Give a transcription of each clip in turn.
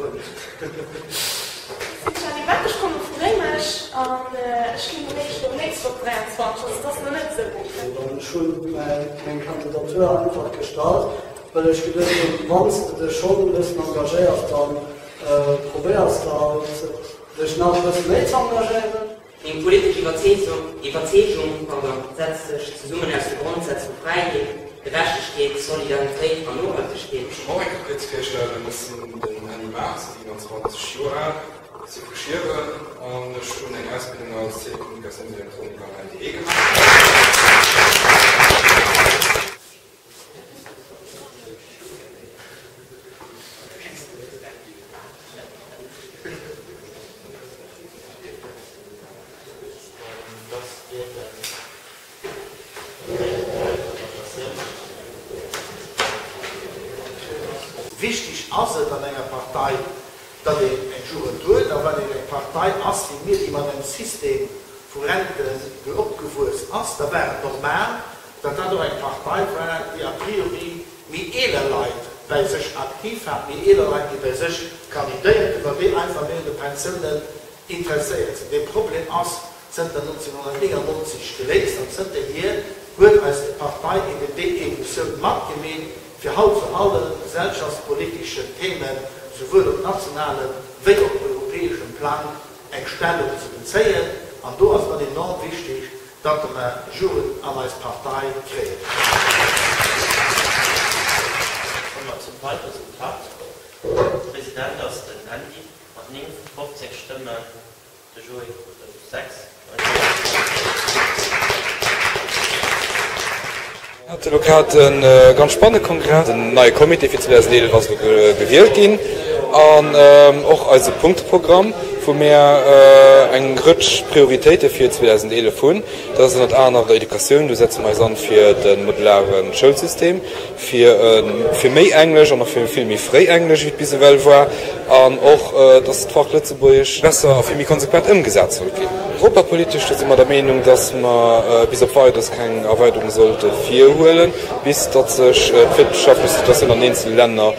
guer net. Ech sinn d'Jeanny Beck, ech komme vu Réimech an ech ginn eréischt elo nächst Woch 23, also et ass nach net esou laang. Ech hunn meng Kandidatur einfach gestallt, well ech geduecht hunn, wann s de dech schonn e bëssen engagéiers, da probéiers de alt dech nach e bësse méi ze engagéieren. Meng politesch Iwwerzeegung setzt sech zesummen aus de Grondsätz vu Fräiheet, Gerechtegkeet, Solidaritéit an Nohaltegkeet. Ech mech och eng Kéier kuerz virstellen, Ech sinn den Andy Maas, 27 Joer al, ech si vu Schieren an ech hunn eng Ausbildung als Telekommunikationselektroniker am LTE gemaach. Wichtig ass et an enger Partei, datt een eng Jugend huet. A wann een eng Partei ass wéi mir, déi mat engem System vu Rente opgewuess ass, da war et normal, datt dat och eng Partei war, déi a priori méi eeler Leit bäi sech aktiv hat, méi eeler Leit, déi bäi sech kandidéiert hunn, well déi einfach méi un de Pensiounen interesséiert sinn. Dee Problem ass zënter 1999 geléist an zënterhier huet eis Partei eben déi Evolutioun matgemeet, fir haut zu alle gesellschaftspoliteschen Themen, souwuel op nationalem wéi op europäeschem Plang, eng Stellung ze bezéien. An do ass dann enorm wichtig, datt mer Jugend an eis Partei kréien. Komme mer zum Walresultat. President ass den Andy mat 9, 15 Stëmmen, de Joé krut 6. Mir hate lo grad e ganz spannende Kongress. Den neie Comité fir 2011 ass elo gewielt ginn an och eise Punkteprogramm, wou mir eng Rëtsch Prioritéite fir 2011 hunn. Dat ass ënnert anerem der Educatioun, do setze mer eis an fir de modulare Schoulsystem, fir fir méi Englesch an och fir vill méi fréi Englesch, wéi et bis ewell war, an och, dass d'Fach Lëtzebuergesch besser a vill méi konsequent ëmgesat sollt ginn. Europapolitesch, do si mer der Meenung, dass mer bis op Weideres keng Erweiderung sollte virhuelen, bis datt sech d'wirtschaftlech Situatioun an den eenzele Länner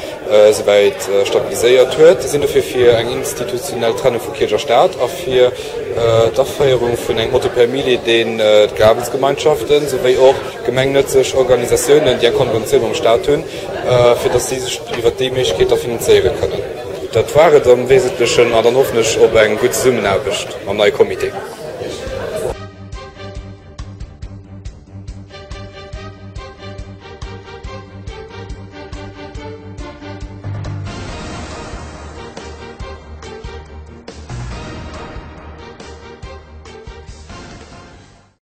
esouwäit stabiliséiert huet. Mir sinn dofir fir eng institutionell Trennung vu Kierch a Staat a fir d'Aféierung vun engem Otto per mille, deen d'Glawensgemeinschaften souwéi och gemengnëtzeg Organisatiounen, déi eng Konventioun mam Staat hunn, fir datt si sech iwwert déi Méiglechkeet da finanzéiere kënnen. Dat war et am Wesentlechen an dann hoffen ech op eng gutt Zesummenaarbecht mam neie Comité.